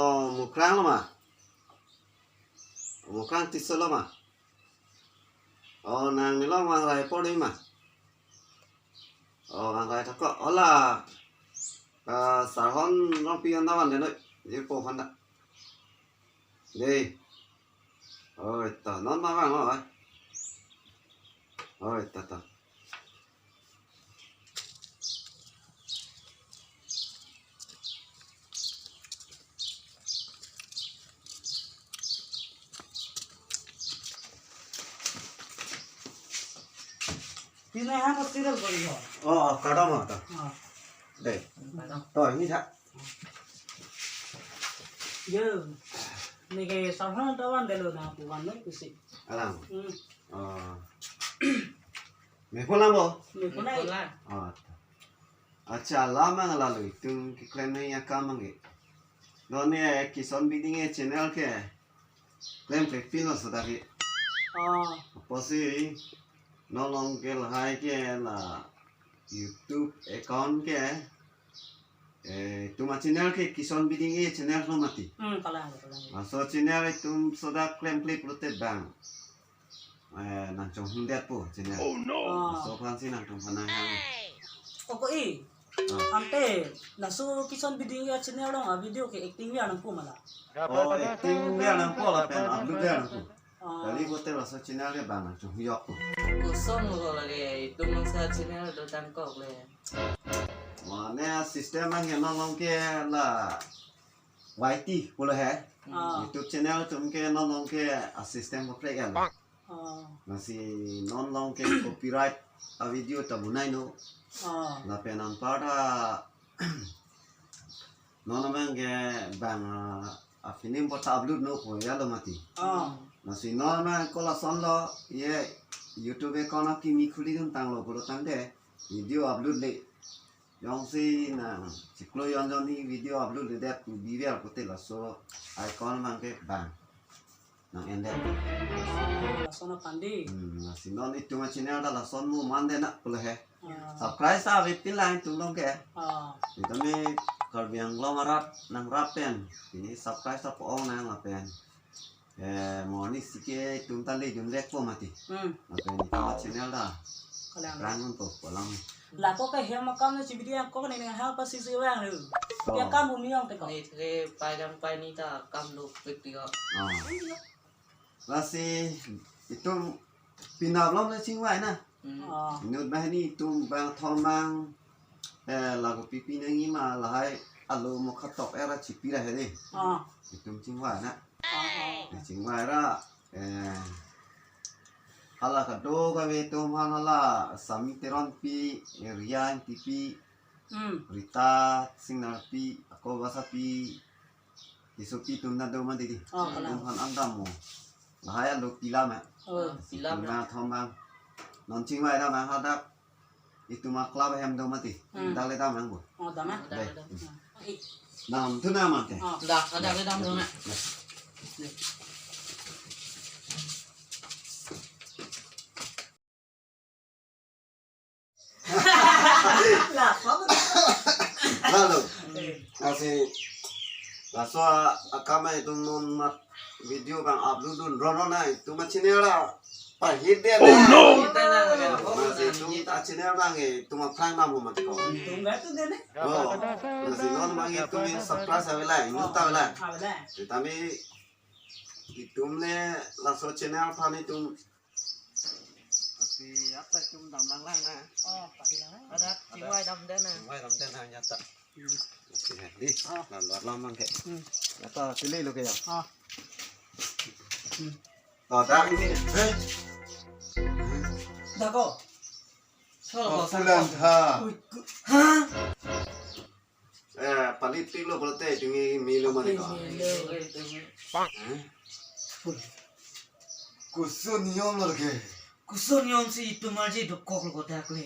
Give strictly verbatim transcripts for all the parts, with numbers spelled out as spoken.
O, Mukrang lo ma? Mukrang Tisso lo ma? O, nang nilong Vangrai apor dei ma? O, Vangrai thak ko. O la, ah, Sarhon Rongpi an ta van de noi. Jirpo aphan ta. Dei. Oi, ta non ma vang lo, oi. Oi, ta, ta. Pini ha ko serial kori ho. O, o, kardom ta. O. Dei. Kardom. To, ini sa. Yo. Neke Sarhon ta van de lo, nangpu van noi pusi. Alang. Hmm. O. Mepo lang bo? Mepo lang. Mepo lang. O, ta. Accha, la mang lalo itum keklem nangji akam abang ke. Non ne Kison Bidingje channel ke klemkle pin lo seta ke. O. Apotsi non along ke lahai ke la YouTube account ke, eh, itum a channel ke Kison Bidingje channel lo mati. Hmm, kalang, kalang. Laso channel itum seta klemkle pulote bang, eh, nangchonghumdetpo channel. Oh no. O. Laso aphansi nangtum aphan nanghang. O ko-i. O. Ante, laso Kison Bidingje channel along a video ke acting ver nangpo ma la? O, acting ver nangpo lapen upload ver nangpo. O. Kali pulote laso channel ke bang nangchonghumjokpo. Koson lo lake, itum bangso channel dotangkok le. Mane system abang ke non along ke la Y T pulo he. O. YouTube channel atum ke non along ke a system paplek ya lo. O. Lasi non along ke copyright a video ta bonai no. O. Lapen anparta non abang ke bang, ah, a film bo ta upload nokpo ya lo mati. O. Lasi non abang ko lason lo, ye YouTube account akimi khuli dun tanglo pulo tangte video upload le. Jongsi nangchiklo jon jon ni video upload ledet pu biver pulote laso account abang ke bang nang-endet. O, lason aphan dei. Hmm, lasi non itum a channel ta lason mo man de na pulo he. O. Subscribe ta avepin lang itum along ke. O. Itum ni Karbi Anglong arat nangrap pen. Pini subscribe ta po-ong nang lapen. Eh, mo arnisi ke itum ta le junvekpo mati. Hmm. Lapen itum a channel ta. Kalang. Rang unpo, kalang. La ko ke hem akam le chibidi ang ko ne ne ha pa sisi vang lu. O. Ya kam hum yong te ko. Ne the pai dam pai ni ta kam lo pik ti ko. O. Lasi itum penap lom le chingvai na. Hmm. O. Inut banghini itum bang thormang, eh, lagu pipi nangji ma lahai alu mokha tok era chipi ra he dei. O. Itum chingvai na. O, o. Chingvai ra, eh, hala kadokave atum aphan hala Sami Teronpi, eh, Ria Ingtipi, Hmm. Rita Singnarpi, ako Basapi, Isopi atum ta do mati dei. O, kalang. Atum aphan an dam mo. Lahai alu pilam ya. O. Ah, pilam. Itum ya. Bang thormang. Non chingvai dam nang hadak. Itum a club ahem do mati. Hmm. Dak le dam nang bo. O, dam ya. Dam, dei. Dam. Dam thu na mati. O. Dak, dak le dam do na. Lalu, lasi, laso akam itum non mat video bang upload dun ron ron na itum a channel la pahit de. Oh, no! Lasi itum a channel bang itum aphrang nam mat ko. Itum ga tu de ne? Oh, lasi non bang itum subscribe ave lang, inut ta ave lang. Ave lang. Tetapi itum le laso channel aphan itum Tapi apa itum dam lang lang na? Oh, pati lang lang. Ada chingvai dam den na. Chingvai dam den na nyata. Hmm. Oke, di. Oh. Lalu lamang ke. Hmm. Nyata pilih lo ke ya. Oh. Hmm. Oh, dah ini. Eh? Dah ko. Salah ko, salah ko. Pulang ha. Ui, ku-, ha? Eh, palit pik lo pulote, tinggi milo mani ko. Milo. Eh? Koson niom lo ke? Koson niom si itum arje dokok lo kodak le.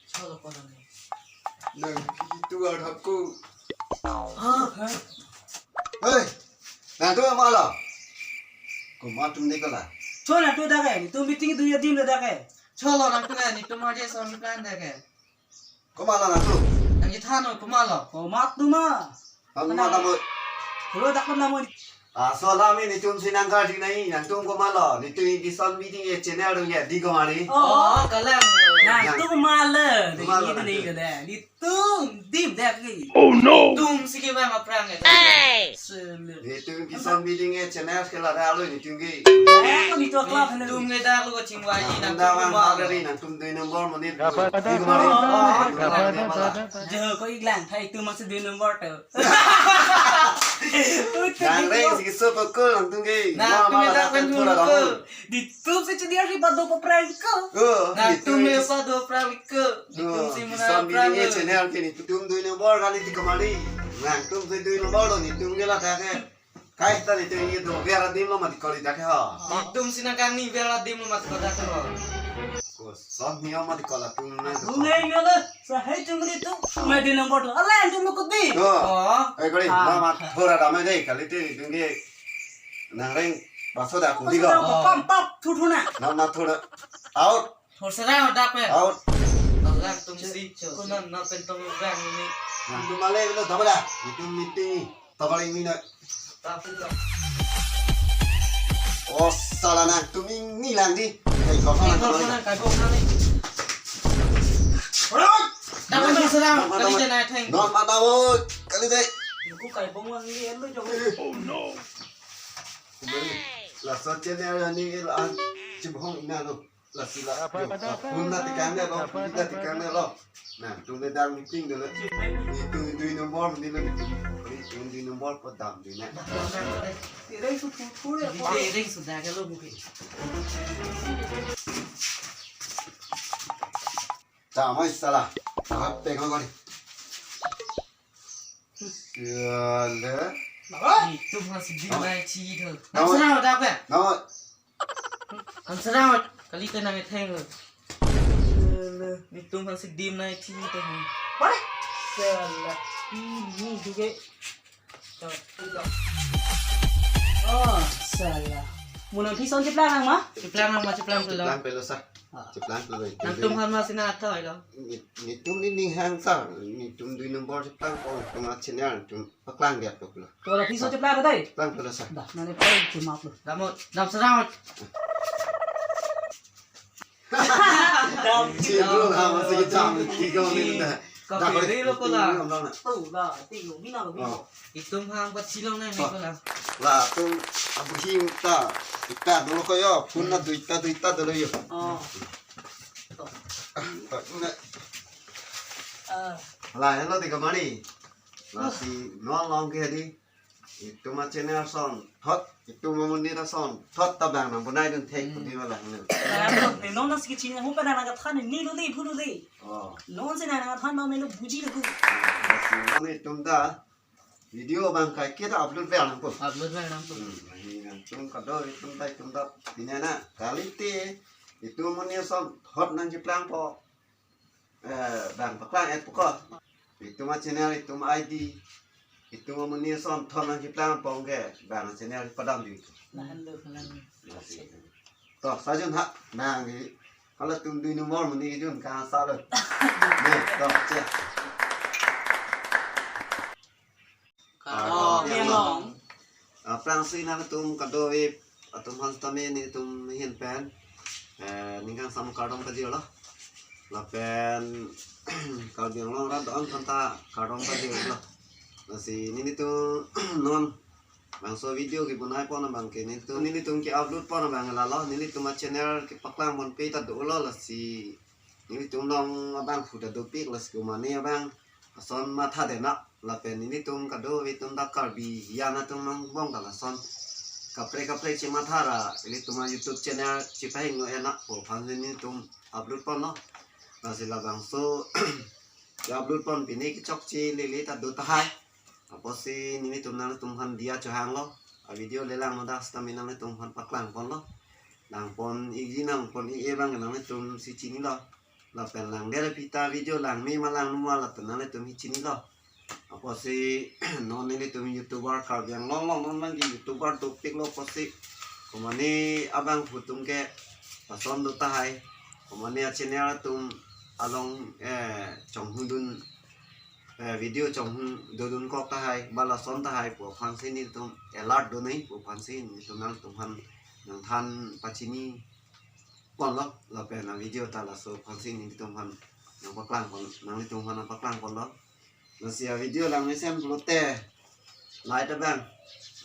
Cholo kodak le. Nang itu adhap ko. Ha? Hei, nang tu ma lo? Komat atum dei ko la. Cholo nang tu dak ke, itum meeting do ya dim dak ke. Cholo nang tu ke, itum arje song plan dak ke. Komat lo nang tu? Nang ithan lo, komat lo? Komat tu ma. Kamu mana mo? Halo, dak mana mo? Ah, so lami netum si nangkarju nai, nangtum komatlo, netum Kison Media channel dong ya, di ko mari. Oh, kalang. Nangtum komatlo, komatlo, netum nangtum. Netum dim dak ke. Oh no. Netum si ke bang aphrang ya. Sele. Netum Kison Media channel ke la dah lo netum ke. Eh, ko netum club na. Netum ke dak lo chingwai, nangtum dah bang komatlo. Hari nangtum dui nombor monit. Di ko mari. Oh, kalang. Jo ko iklang, thai tu masih dui nombor tu. Nang reng si keso pukul nangtum ke. Nangtum ke dak pen pukul. Netum si chini ari pado prank ko. Oh, netum ke pado prank ko. Netum si muna prank ko. Channel ke netum dui nombor kali di ko mari. Nangtum si dui nombor lo netum ke la dak ke. Kai ta netum ke do biar adim lo mati kali dak ke ho. Netum si nangkang ni biar adim lo mati kali dak ke ho. Kosong ni amat kola tum na. Bungai ngala, sahai tum ni tu, mai di nombor tu. Ala tum ko di. Oh. Eh, kali, ah. Mama thora dam dei, kali te tum ke nang reng baso da ku di ko. Pam pam thu thu na. Na na thora. Out. Thor sera dak pe. Out. Ala tum si, ko na na pen tum bang ni. Nangtum male lo dam da. Netum meeting. Tabaling mina. Oh, sala nangtum ingni lang di. Kai kosong nang, kai kosong nang, kai kosong nang. Alright. Dapat dong sedang, kali je nai theng. Non mana wo, kali je. Ku kai bong lang ni, elo jong. Oh no. Laso channel ni el an chibhong ina lo. Lasi la, yo, pun na tikang ne lo, pun na tikang ne lo. Nangtum le dang meeting dolo. Netum dui nombor ni lo, netum dui nombor ko dam di na. Ring su phu phu le ko. Ring su da ke lo buki. Damai sala. Tahap tengok kali. Sala. Netum masih di mai chi do. Nama. Sana ada apa? Nama. Ang sarang, kali ka nang itheng. Netum hang si dim nai thi te. Pare. Sala. Ini juga. Oh, sala. Mo nang thison chiplang nang ma? Chiplang nang ma, chiplang pelo. Chiplang pelo sa. Ah. Chiplang pelo. Nangtum hang ma sina atha lo. Netum ni ning hang sa. Netum dui nombor chiplang ko. Tuma channel tum. Paklang dia ko pula. Ko la piso chepla ko dai. Paklang pula sa. Dah, nane paling cuma lo. Damo, dam sarang. Dam. Chibro ha masih kejam. Tiga menit dah. Dah, kau beri lo ko la. Tuh, dah, tinggal mina lo mina. Oh. Netum hang buat silong nai ko la. La tum abu him ta. Ita dulu ko yo. Pun na duita duita dulu yo. Oh. Ah, tak na. Ah. La, hello, tiga mari. Lasi non long ke di. Itum a channel ason thot, itum amonit ason thot ta bang nang bonai dun thek pudi wala nang. Te non nasi kecil nang hupa nang kathan ni lu di bulu di. Oh. Non si nang kathan ma melo buji lu. Lasi non itum ta video bang kai kita upload ver nang po. Upload ver nang po. Hmm, ini nangtum kado itum ta itum ta pine na kali te itum amonit ason thot nang chiplang po. Eh, bang paklang et pokok. Itum a channel, itum I D, itum amonit ason thon nang chiplang pong ke, bang channel padam di. Lahan lo, lahan lo. To, sajun ha, nang di. Kalau tum dui nombor amonit jun ka sa lo. Ne, to, che. Kardom, kardom. Aphrangsi nangtum kadokave atum aphan sitame netum ahin pen, eh, ning kangsam kardom pajirlo. Lapen Karbi Anglong arat do-an aphanta kardom pajirlo. Lasi nelitum non bangso video kebonai pon abang ke netum, nelitum ke-upload pon abang lalo, nelitum a channel kepaklang ponpe ta dolo, lasi nelitum along abangphu ta dopik, lasi komane abang ason matha dena, lapen nelitum kadokave atum ta Karbi hiyan atum angbong ta lason kaprek kaprek chematha ra ilitum a YouTube channel chepahingno ena pu aphan si nelitum upload ponlo. Lasi labangso ke-upload pon pine kechokche lele ta do tahai. Apotsi nelitum nangtum aphan diya chohanglo. A video le lang moda sitame nangtum aphan paklang ponlo. Lang pon ikji nang pon ik-e abang nangtum si chinilo. Lapen langdet aphi ta video langme ma langno ma lapen nanglitum hi chinilo. Apotsi non nelitum YouTuber Karbi Anglong along non abang ke YouTuber dopiklo apotsi komane abangphu atum ke lason do tahai. Komane a channel atum along, eh, chonghudun eh, video chonghong dodun kok tahai, ba lason tahai pu aphansi nelitum alert do nai pu aphansi nelitum nangtum aphan nangthan pachini ponlo, lapen a video ta laso aphansi nelitum aphan nangpaklang pon, nanglitum aphan nangpaklang ponlo. Lasi a video langmesen pulote like abang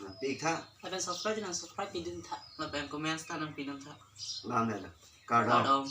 nangpi tha. Lapen subscribe nang subscribe pidun tha. Lapen comments ta nangpidun tha. Lam le la. Kardom. Kardom.